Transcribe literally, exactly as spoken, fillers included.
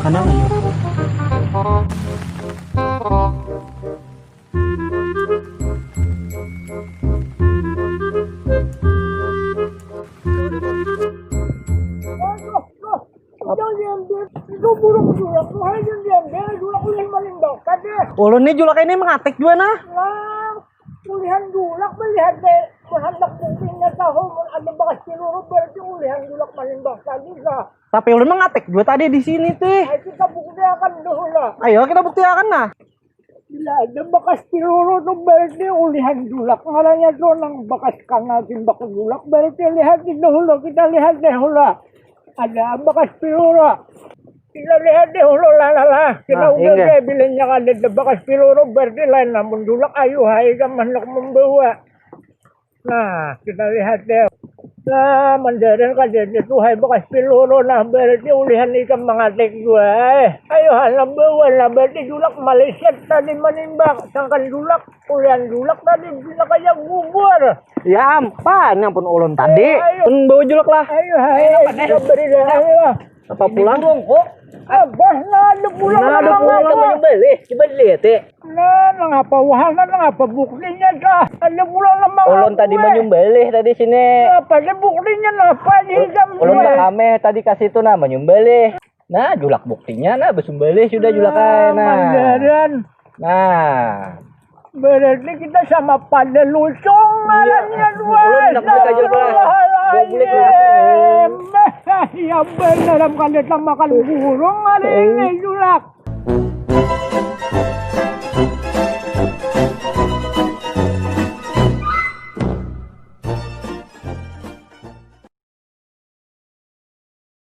Mana ayo? Itu burung julak, wahai yang diambil julak ulih malimbang tadi. Ulun nih julak ini mengatik juga nah. Nah, ulihan julak melihat deh, menghendak buktinya tahu mun ada bakas ciluru berarti ulihan julak malimbang tadi lah. Tapi ulun mengatik juga tadi di sini tih. Nah, kita buktiakan dulu lah. Ayo kita buktiakan nah. Bila ada bakas ciluru tuh berarti ulihan julak ngarannya tuh nang bakas kanal timbak julak berarti lihat di dahulu kita lihat deh hula ada bakas ciluru kita lihat deh hulu lah lah lah kita Nah, udah inggih. Deh bilanya ada deh bakas ciluru berarti lain namun julak ayu hai kan hendak membawa nah kita lihat deh nah mandaran kada ada tuh hai bakas ciluru nah berarti ulihan ikam mengatik juga eh ayo hana bawa lah berarti julak Malaysia tadi manimbak sangkan julak ulihan julak tadi bila kaya gugur Ya ampun, yang pun ulun tadi. Ayo. Pun bawa julak lah. Ayo hai kita beri dah ayo Apa pulang? Burung kok. Abah lah ada pulang Nah, ada lah. pulang. Kita menyembelih, coba lihat eh. Nah, nangapa wahana nangapa buktinya dah? Ada pulang lemah. Ulun tadi menyembelih tadi sini. Apa ada buktinya napa aja jam Ulun tak ameh tadi kasih itu nah menyembelih. Nah, julak buktinya nah besumbelih sudah julak ai nah. Mandaran. Nah, Berarti kita sama pada lucung ngarannya dua. Ulun hendak buka julak lah. Gua bulik lah. Ya benar kada sama makan burung ada ini julak.